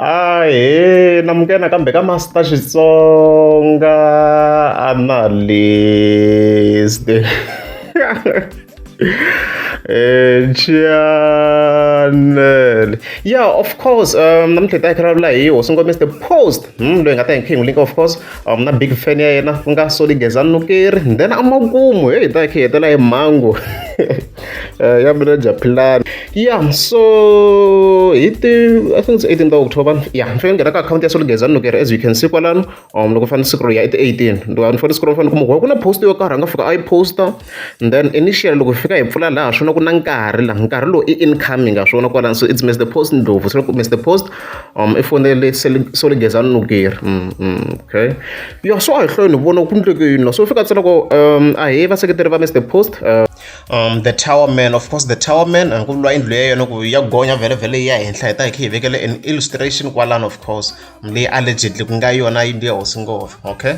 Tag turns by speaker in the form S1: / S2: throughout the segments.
S1: Ahee namukela nakambe ka Master Xitsonga Analyst channel yeah of course namuntlha hi ta hi kha vulavula hi hosi ngome Mr Post loyi hi nga ta hi kha hi n'wi link of course na big fan ya yena ku nga Solly Gezani Nukeri then amakumu hey hi ta hi kha hi hetela hi mhangu ya manager plan yeah so hi ti I think it's 18 ta October yeah ni fanele nghena ka akhawunti ya Solly Gezani Nukeri as you can see kwalano loko fanele siku ya i ti 18 ni fanele siku ro fanele kuma ku ku na post yo karhi a nga fika a yi posta and then initially loko hi fika hi pfula laha swona ku na nkarhi laha nkarhi lowu i incoming ha swona kwalano so it's Mr Post Ndlovu so Mr Post i fonele Solly Gezani Nukeri okay ya so a hi hlweni vona ku ndleke yini la so fika tsala ku ahee vaseketeri va Mr Post the Tower Man of course the Tower Man ku vuriwa yindlu ya yena ku ya gonya vhele vhele yi ya henhla hi ta hi kha hi vekele an illustration kwalano of course leyi allegedly ku nga yona yindlu ya hosi ngove okay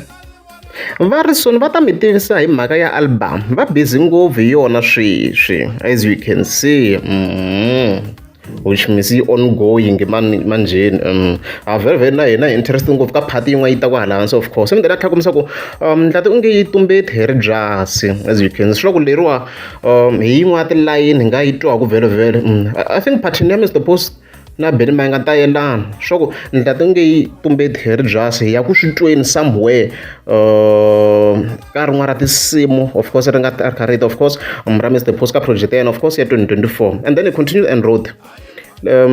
S1: va ri soon va ta mi tivisa hi mhaka ya album va busy ngopfu hi yona sweswi as you can see which means yi ongoing manjheni a very very na hina hi interested ngopfu ka part yin'wana yi ta ku hala hansi of course mi ta tlhela kombisa ku ndlati u nge yi tumbeti hi ribyasi as you can see swi ku leriwa hi yin'wana ya tilayini hi nga yi twaku vhele vhele I think pattern ya Mr Post na Benny Mayengani ta yelana swa ku ndlati u nge yi tumbeti hi ribyasi hi ya ku swi tweni somewhere ka rin'wana ra tinsimu of course ri nga ri kha ri of course ra Mr Post ka project ya yena of course ya 2024 and then he continued and wrote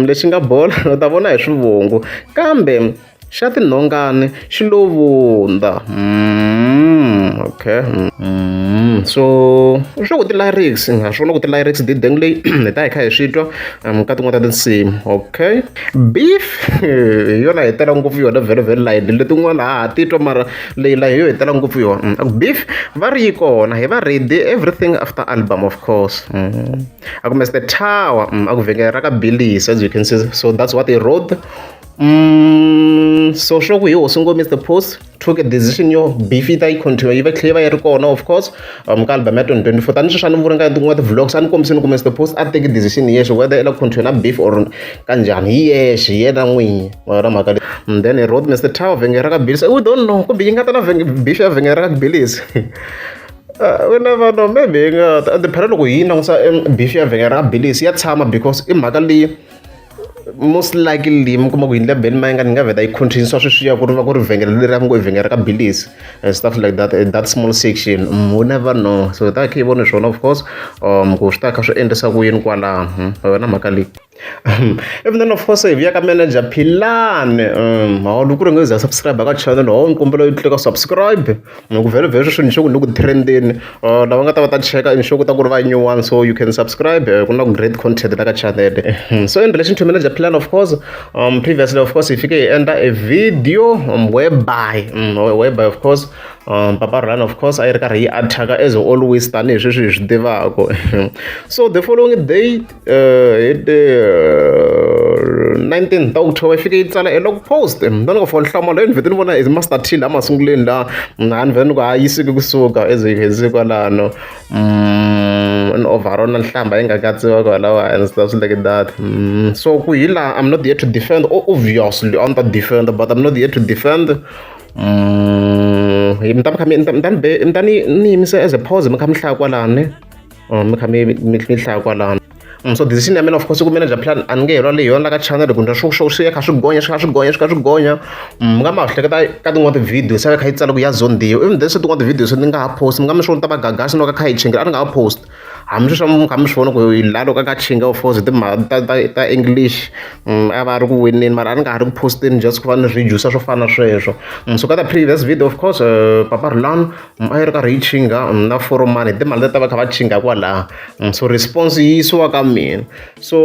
S1: lexi nga bola u ta vona hi swivungu kambe xa tinhongani xi lo vunda okay so swa ku ti-lyrics ha swona ku ti-lyrics dideng leyi hi ta hi kha hi swi twa ka tin'wana ta tinsimu okay beef hi yona hi tela ngopfu yona vhele vhele layini letin'wana ha ha titwa mara leyi la hi yo hi tela ngopfu yona a ku beef va ri yi kona hi va ready everything after album of course a ku Mr Tower a ku vhengele ra ka Billis as you can see so that's what he wrote so swa ku hi hosi ngo Mr Post took a decision yo beef yi ta yi continue yi va tlhela yi va yi ri kona of course ka album ya 2024 tanihi sweswi a ni vuri nga tin'wana ti-vlogs a ni kombisini ku Mr Post a teki decision hi yexe whether i lava ku continue na beef or kanjhani hi yexe hi yena n'winyi wa yona mhaka leyi then he wrote Mr Tower vhengele ra ka Billis we don't know kumbe yi nga ta na beef ya vhengele ra ka Billis we never know maybe yi nga ta ende phela loko hi yi langutisa beef ya vhengele ra ka Billis ya tshama because i mhaka leyi most likely mi kuma ku yindlu ya Benny Mayengani yi nga vheta yi continue sweswiya ku ri va ku ri vhengele leri va ngo i vhengele ra ka Billis and stuff like that in that small section we never know so hi ta kha hi vone swona of course ku swi ta kha swi endlisa ku yini kwalaho yona mhaka leyi even then of course hi vuya ka manager Philani hawu loko ku ri nge za subscribe ka channel ho ni kombela u tlika subscribe ku vhele vhele sweswi ni sure ku ni ku trendeni lava nga ta va ta cheka ni sure ku ta ku ri va new one so you can subscribe ku na great content la ka channel so in relation to manager plan of course previously of course hi fike hi endla a video whereby whereby of course Papa Rhulani of course a yi ri karhi yi attack as always tanihi sweswi hi swi tivaka so the following day hi ti 19 ta October yi fike yi tsala e log post ni nga fona nhlamulo ni vhete ni vona is Master T laha masunguleni laha a ni vhete ni ku ha yi suke kusuka as you can see kwalano ni overall na nhlamba yi nga katsiwa kwalaho and stuff like that so ku hi laha I'm not here to defend obviously a ni ta defend but I'm not here to defend mi ta mi kha mi ni ta ni ta ni ni yimisa as a pause mi kha mi hlaya kwalani mi kha mi mi mi hlaya kwalano so decision ya mina of course ku manager plan a ni nge hi leyi yona la ka channel ku ndla swo swi ya kha swi gonya swi kha swi gonya swi kha swi gonya mi nga ma hleketa ka tin'wana ti-video se kha yi tsala ku ya zondiwa even then se tin'wana ti-video se ni nga ha post mi nga mi swi vona ta va gagasi no ka kha yi chingela a ni nga ha post hambi sweswi mi kha mi swi vona ku la loko a ka chinga of course timhaka ta ta ta English a va ri ku wineni mara a ni nga ha ri ku posteni just ku va ni reduce swo fana na sweswo so ka the previous video of course Papa Rhulani a yi ri karhi yi chinga na foromani hi timali leti ta va kha va chinga kwalaha so response yi yisiwa ka mina so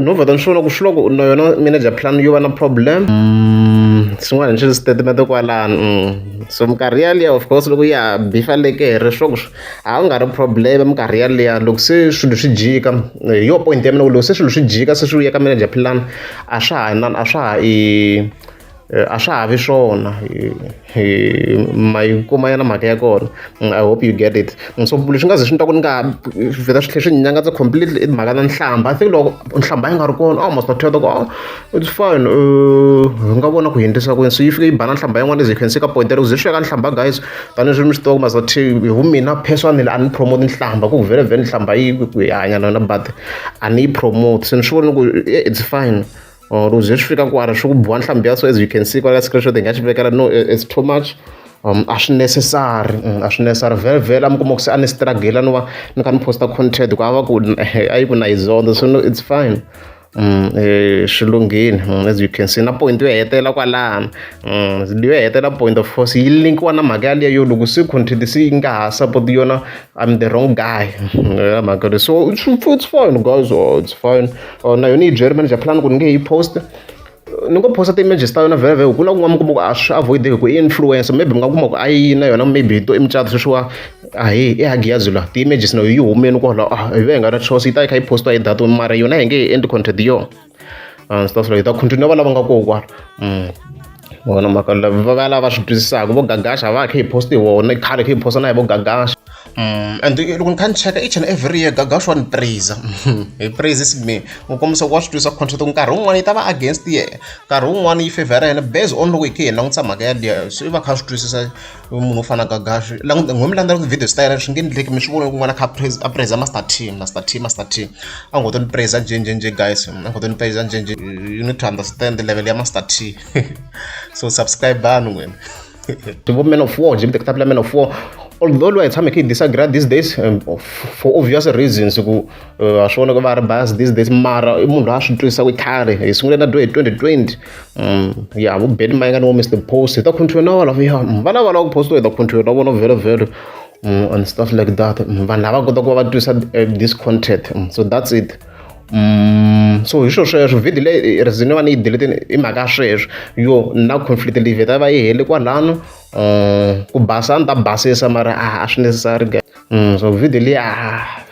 S1: no vheta ni swi vona ku swi loko na yona manager plan yo va na problem swin'wana ni swi statement kwalano so minkarhi yaliya of course loko ya ha bifa lekere swo ku a ku nga ri problem minkarhi yaliya loko se swilo swi jika hi yo point ya mina ku loko se swilo swi jika se swi ya ka manager plan a swa ha inani a swa ha i. A swa ha vi swona ma yi kuma yona mhaka ya kona. I hope you get it. So leswi nga ze swi ni twa ku ni nga vheta swi tlhela swi ni nyangatsa completely i timhaka ta nhlamba. I think loko nhlamba yi nga ri kona oh must twa ku oh it's fine hi nga vona ku hi endlisa ku yini. So yi fike yi ba na nhlamba yin'wana as you can see ka point ku ze swi ya ka nhlamba guys tanihileswi mi swi tiva ku Master T hi vumina personally a ni promote nhlamba ku vhele vhele nhlamba yi ku hi hanya na yona but a ni yi promote se ni swi vona ku it's fine. Or loko ze swi fika kwala swi ku biwa nhlambhi ya so as you can see kwala ka screenshot hi nga xi vekela no it's too much. A swi necessary a swi necessary vhele vhele a mi kuma ku se a ni struggle no va ni kha ni posta content ku a va ku a yi ku na yi zonda so no it's fine. Swi lunghile as you can see na point yo hetelela kwalano yo hetelela point of course yi linkiwa na mhaka yaliya yo loko se content se yi nga ha support yona I'm the wrong guy ya mhaka leyi so it's fine guys oh, it's fine. Oh, na yona yi byeri manager plan ku ni nge yi post ni ngo posta ti-images ta yona vhele vhele ku na kun'wana mi kuma ku a swi avoid-eki ku i influencer maybe mi nga kuma ku a yi na yona maybe to i mucato sweswiwa ahee i hagiyazi la ti-images na yi humeni kwala ah hi ve hi nga na choice yi ta yi kha yi postiwa hi data mara yona hi nge yi endli content yona stuff like ta continue va lava nga koho kwala vona mhaka va lava swi twisisaka vo gagasha va kha hi post hi vona khale kha hi posta na hi vo gagasha. And loko ni kha ni cheka each and every year Gagash wa ni praise he praises me u kombisa ku wa swi twisisa content nkarhi wun'wani yi ta va against yena nkarhi wun'wani yi favor yena based on loko hi kha hi langutisa mhaka yaliya se i va kha a swi twisisa munhu wo fana na Gagash languta n'we mi landzela ti-videos ta yena swi nge endleki mi swi vona kun'wana a kha a praise Master T Master T Master T a ngo to ni praise njhenjhenjhe guys a ngo to ni praise njhenjhe you need to understand the level ya Master T so subscribe bani n'wina vo man of war njhe mi teketa man of war although loyi hi tshame kha hi disagree these days for obvious reasons ku a swi vona ku va ri bias these days mara i munhu loyi a swi twisisa ku khale hi sungule na do hi 2020 ya vo Benny Mayengani wo Mr Post hi ta continue na valavo ya va lava lava ku post hi ta continue na vona vhele vhele and stuff like that. Vanhu lava kota ku va va twisisa this content so that's it. So hi swo sweswo video leyi reason yo va ni yi delete i mhaka ya sweswo yo na conflict leyi vheta va yi hele kwalano ku basa a ni ta basisa mara a swi necessary guys. So video leyi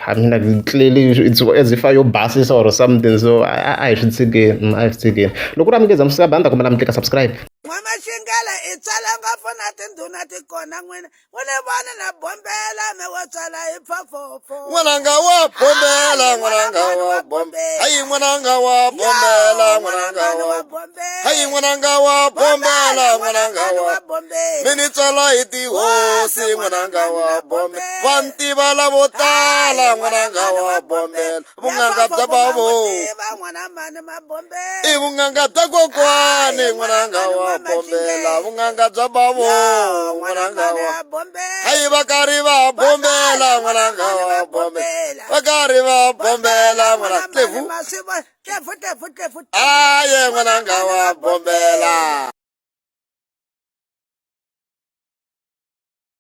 S1: I mean like clearly it's as if yo basisa or something so a hi swi tshikeni a hi swi tshikeni loko ri amukeza mi a ni ta kombela mi tlika subscribe.
S2: N'wamaxingele i tswala ngopfu na tindhuna ti kona n'wina u ni vona na bombela me wa tswala hi phofofo.
S3: N'wananga wa bombela n'wananga wa bombela hayi n'wananga wa bombela n'wananga wa hayi n'wananga wa bombela n'wananga wa mi ni tswala hi tihosi n'wananga wa bombela va ntiva lavo tala n'wananga wa bombela vun'anga bya bavo i vun'anga bya kokwani n'wananga wa bombela vun'anga bya bavo n'wananga wa hayi va karhi va bombela n'wananga wa bombela va karhi va bombela n'wana tlevu aye n'wananga wa bombela.